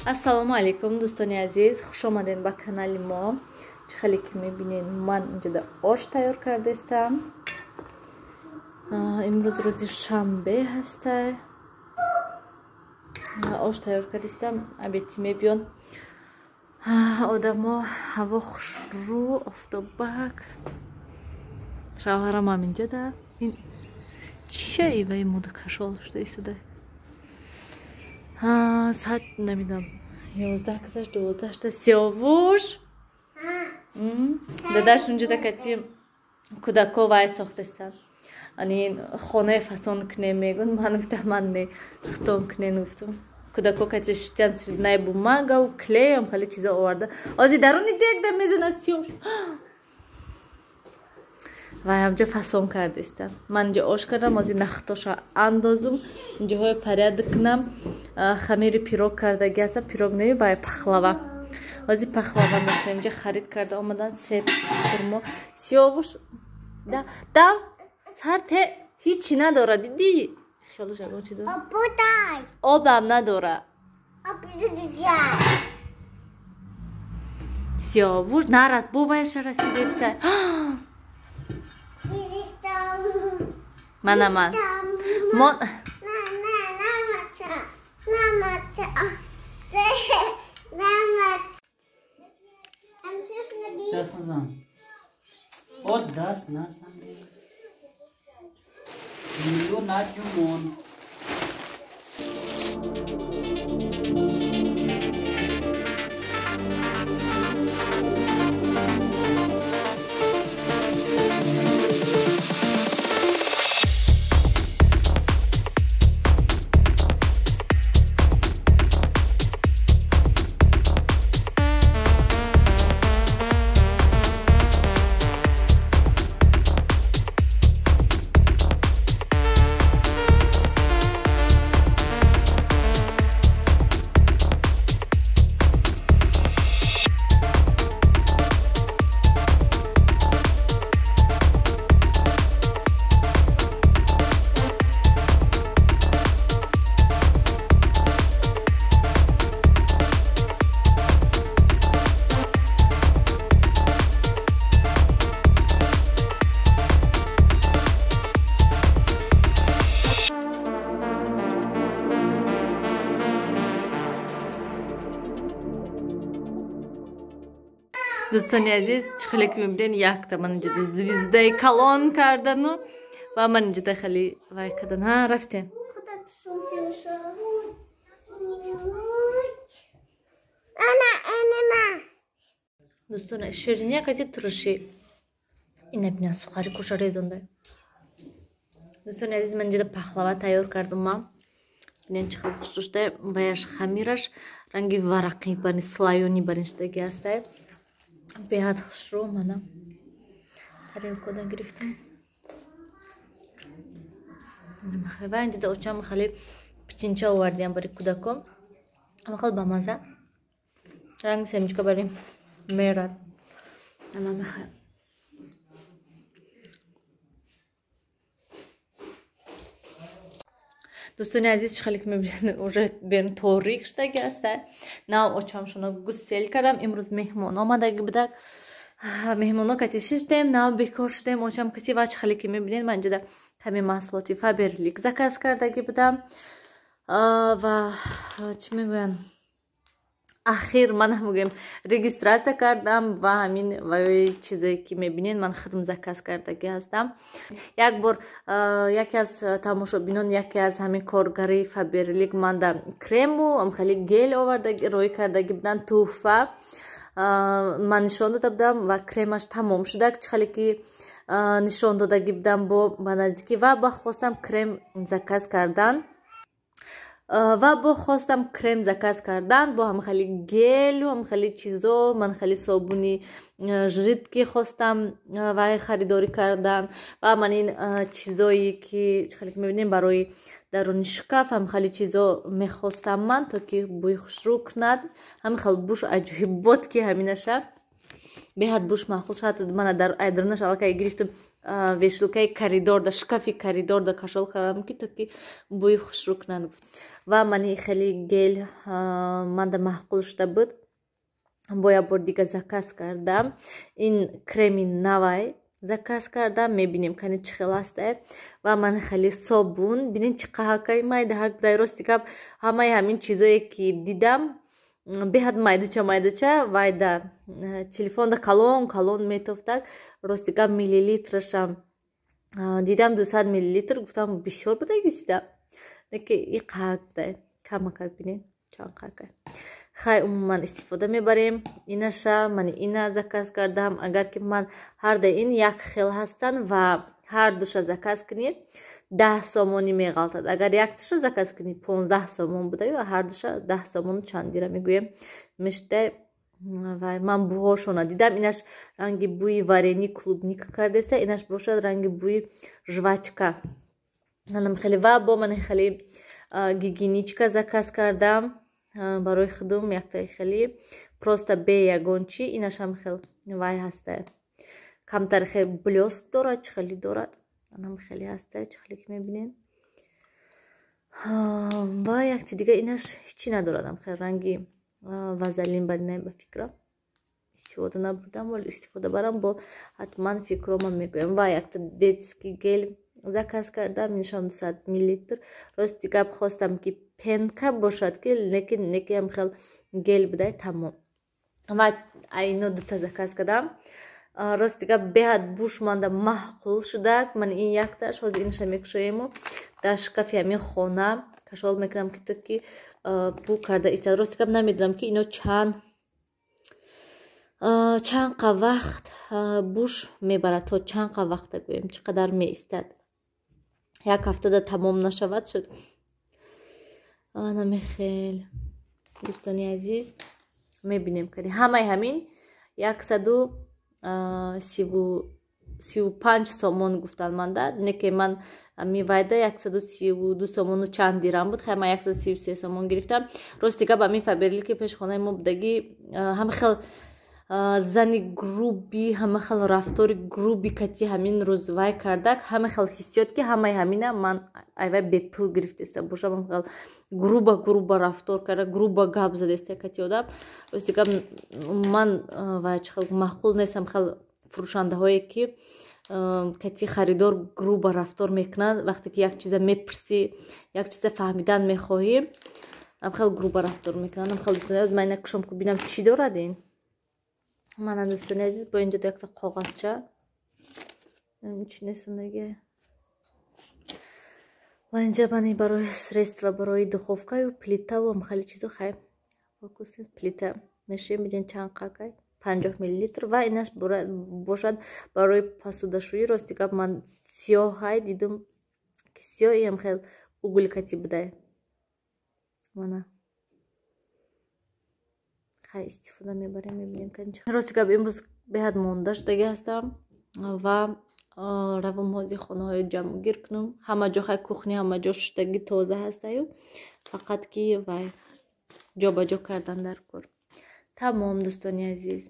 Ассалому алайкум, дӯстони азиз, хуш омадед ба канали мо. Чӣ хеле ки мебинед, ман инҷода ош тайёр кардастам. Имрӯз рӯзи шанбе ҳаста. Ош тайёр кардастам, абети мебиён. Одамо ҳаво хушрӯ, офтобак. Шавҳарам ҳам инҷода. Ин чия иваи мода кашол шуда истода. Соат намедонам, 11 гузашт, 12 шуда. Сиёвуш дадаш унҷода кати кӯдако вай сохтастанд. Ани хонаи фасон кунем мегӯн, ман гуфтам ман не, хитон кунен гуфтам. Кӯдако кати шитян цветная бумага у клеем хеле чиза оварда. Ози даруни дегда мезанад Сиёвуш. Вай ҳамҷо фасон кардастам. Ман инҷо ош кардам, ози нахтоша андозум, инҷоҳои порядок кунам. Хамири пирог кардаги ҳастам, пирог не, вай пахлава. Ози пахлава мекунем. Инҷа харид карда омадан себ, хурмо. Сиёвуш да да сар те ҳичи надора, дидӣ? Хиёлаш ягон чи дора? Обам надора. Сиёвуш нарас, бо вайша расидаиста. Мана ман. Мон Даст назан. О, даст назан. Миллион. Дӯстони азиз, чӣ хеле ки мебинед, якта ман инҷода звездаи калон кардану ва ман инҷода хеле вай кардан. Ҳа, рафтем. Дӯстон, шириния кати турши. Ина бина, сухари куша резонда. Дӯстони азиз, ман инҷода пахлава тайёр кардам. Ма бинед, чӣ хел хушрӯ шуда. Ваяш хамираш ранги варақӣ барин, слоёный барин шудаги ҳастай, беҳад хушрӯ. Мана, тарелкода гирифтам ва инҷода очам хеле пичинча овардиям барои кӯдакон, хел бамаза, ранги семечка барин мерад. Ана мехоҳам. Дӯстони азиз, чӣ хеле ки мебинед, уже берун торик шудаги аста. Нав очамшона гусел кардам. Имрӯз меҳмон омадаги будак, меҳмоно кати шиштем, нав бекор шудем очам кати. Ва чӣ хеле ки мебинед, ман инҷода каме маҳсулоти Фаберлик заказ кардаги будам. Ва чӣ мегӯянд, ахир ман мегӯям, регистрация кардам ва ҳамин ваёи чизое ки мебинед, ман худам заказ кардагӣ ҳастам. Як бор яке аз тамошобинон, яке аз ҳамин коргари Фаберлик манда крему хеле гел оварда роӣ кардагӣ буданд тӯҳфа. Ман нишон дода будам ва кремаш тамом шуда, чӣ хеле ки нишон додагӣ будам, бо ба наздикӣ ва ба хостам крем заказ кардан ва бо хостам крем заказ кардан, бо ҳам хеле гелу ҳам хеле чизо. Ман хеле собуни жидкий хостам вай харидорӣ кардан ва ман ин чизое ки хеле ки мебинем, барои даруни шкаф ҳам хеле чизо мехостам ман, то ки бӯи хушрӯ кунад. Ҳам хел буш аҷоибот, ки ҳаминаша беҳад буш маъқул шуд. Ҳатто мана дар айдарунаш аллакай гирифтам, вешалкаи коридорда, шкафи коридорда кашол кардам, ки то ки бӯи хушрӯ кунад. Ва мани хеле гел манда маъқул шуда буд, бо як бор дига заказ кардам. Ин креми навай заказ кардам, мебинем, кани чӣ хел ҳасте. Ва ман хеле собун, бинед, чӣ қаҳакаи майдаҳак будай. Рости гап, ҳамаи ҳамин чизое ки дидам, беҳад майдача майдача, вайда телефонда калон калон метофтак. Рости гап, миллилитрашам дидам, 200 миллилитр, гуфтам, бисёр будагисида, леки и қаҳак будай, камакак. Бинед, чанд қаҳакай. Хай, умуман истифода мебарем инаша. Ман ина заказ кардам. Агар ки ман ҳарда ин як хел ҳастанд ва ҳар душа заказ кунӣ, 10 сомонӣ меғалтад. Агар якташа заказ кунӣ, 15 сомон буда ё ҳар душа 10 сомону чандира мегӯем мешта. Ва ман бӯҳошона дидам: инаш ранги бӯи варенье клубника кардеста, инаш бошад ранги бӯи жвачка. Анам хеле. Ва бо ман хеле гигиеничка заказ кардам барои худум, яктаи хеле просто, бе ягон чи. Инашам хел вай ҳаста, камтар хел блёск дорад, чӣ хеле дорад, анам хеле ҳаста, чӣ хеле ки мебинед. Ва якти дига, инаш ҳечи надорадам, хел ранги вазелин баринай. Ба фикрам, истифода набурдам, вале истифода барам, бо ҳатман фикрома мегӯям. Ва якта детский гель заказ кардам, инашам 200 миллилитр. Рости гап, хостам, ки пенка бошад, ки лекин некиам хел гель будай, тамом. Ва айно дута заказ кардам. Рости гап, беҳад буш манда маъқул шудак. Ман ин якташ, ҳозир инаша мекушоему дар шкафи ҳамин хона кашол мекунам, ки то ки бӯ карда истад. Рости гап, намедонам, ки ино чанд қа вақт буш мебарад, то чанд қа вақта гӯем, чӣ қадар меистад. Як ҳафтада тамом нашавад шуд. Намехел, дӯстони азиз, мебинем кади. Ҳамаи ҳамин 135 сомон гуфтанд манда, не ки ман мивайда 132 сомону чанд дирам буд. Хай, ман 133 сомон гирифтам. Рости гап, ҳамин Фаберлик, ки пеши хонаи мо будагӣ, ҳама хел зани грубый, ҳама хел рафтори грубый кати ҳамин рӯз вай кардак. Ҳама хел ҳиссиёт, ки ҳамаи ҳамина ман айвай бепул гирифтеста бошам. Ҳама хел грубо грубо рафтор карда, грубо гап задеста кати одам. Рости гап, ман вай чӣ хел маъқул нестам, хел фурӯшандаҳое ки кати харидор грубо рафтор мекунанд. Вақте ки як чиза мепурсӣ, як чиза фаҳмидан мехоҳӣ, ам хел грубо рафтор мекунанд. Ам хел, дӯстони, ман ина кушом, ку бинам, чӣ дорад ин. Мана, дӯстони азиз, бо инҷо якта коғазча чи несондаги ва инҷа мани барои средства, барои духовкаю плитаву хеле чизо. Хай, фокус, плита мешӯем, бинед, чанд қакай, 50 миллилитр. Ва инаш бошад барои посудашӯӣ. Рости гап, ман сиёҳай дидум, ки сиёҳиам хел уголькати будай. Мана, хай, истифода мебарем, мебинем. Рости гап, имрӯз беҳад монда шудаги ҳастам ва равом ҳози хонаҳои ҷамъгир кунам. Ҳама ҷо, хай, кухня, ҳама ҷо шуштагӣ, тоза ҳастаю, фақат ки вай ҷобаҷо кардан дар кор. Тамом, дӯстони азиз.